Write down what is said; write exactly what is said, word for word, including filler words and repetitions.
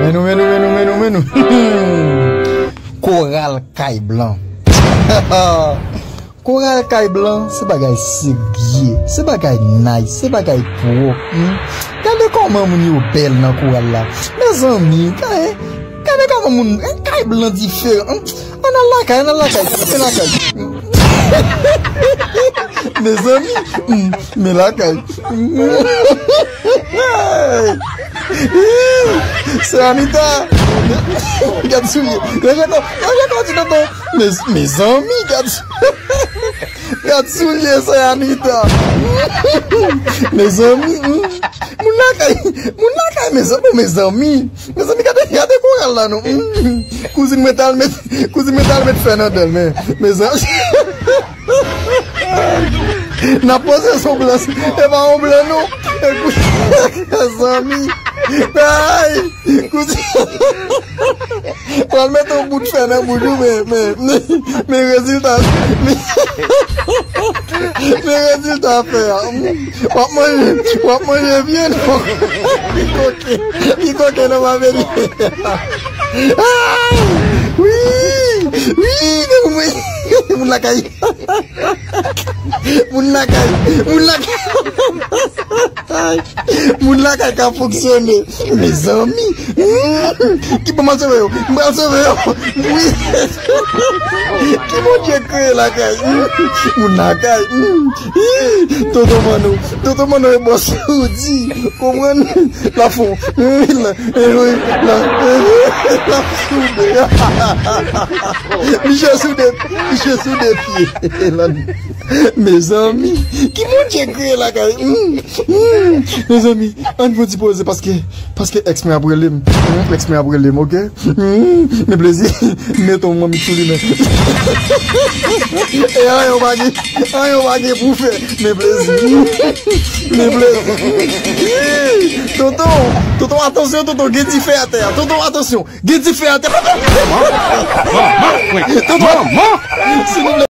Men nou, men nou, men nou, men nou, men nou. Koral kay blan. Koral kay blan, se bagay serye, se bagay nice, se bagay pwòp. Hmm? Gade kòman moun yo bèl nan koral la. Mezanmi, gade, gade kòman moun, eh, kay blan diferan. Hmm? Ann al lakay, ann al lakay, ann lakay. Mezanmi, hmm, men lakay. Sè Anita. Gad soulye. Ranje kò, ranje kò ti tonton. Mez-, mezanmi, gad, gad soulye Sè Anita. Mezanmi, hmm. Moun lakay, moun lakay, mezanmi, mezanmi. Mezanmi, gade, gade koral la, non. Hmm. Kouzin mwen t al met, kouzin mwen t al met fè nan dan l, men, mezanmi. N ap poze sou blan, e pa yon blan, non. E kou-, zanmi. Ay, kouzin. Pral mete yon bout fè nan bouch ou, men, men, men, men rezilta, men, men rezilta fè a. W ap manje, w ap manje vyann. Li koke, li koke nan maveni. Ah! Wi! Wi! Men mwen, moun lakay. Moun lakay, moun lakay. Moun lakay ka fonksyone. Mezanmi. Hmm. Ki bon m al sove yo? M pral sove yo. Wi. Ki Bondye kreye lakay? Hmm. Moun lakay. Hmm. Tonton Manno. Tonton Manno e bòs ou di. Konprann? Lafon. Hmm. La, eh, wi. La, eh, wi. La soude. Misye soude. Misye soude pye. Mezanmi, ki Bondye kreye lakay? Hmm, hmm. Mezanmi, ann pran ti poze paske, paske èks mwen ap rele m. Hmm, èks mwen ap rele m, oke? Hmm, men plezi, mete yon manmi sou li men. E anyen w pa gen, anyen w pa gen pou fè. Men plezi. Men plezi. Tonton, tonton, atansyon, tonton, gen dife atè a. Tonton, atansyon. Gen dife atè. Manman, manman, manman, silvouplè.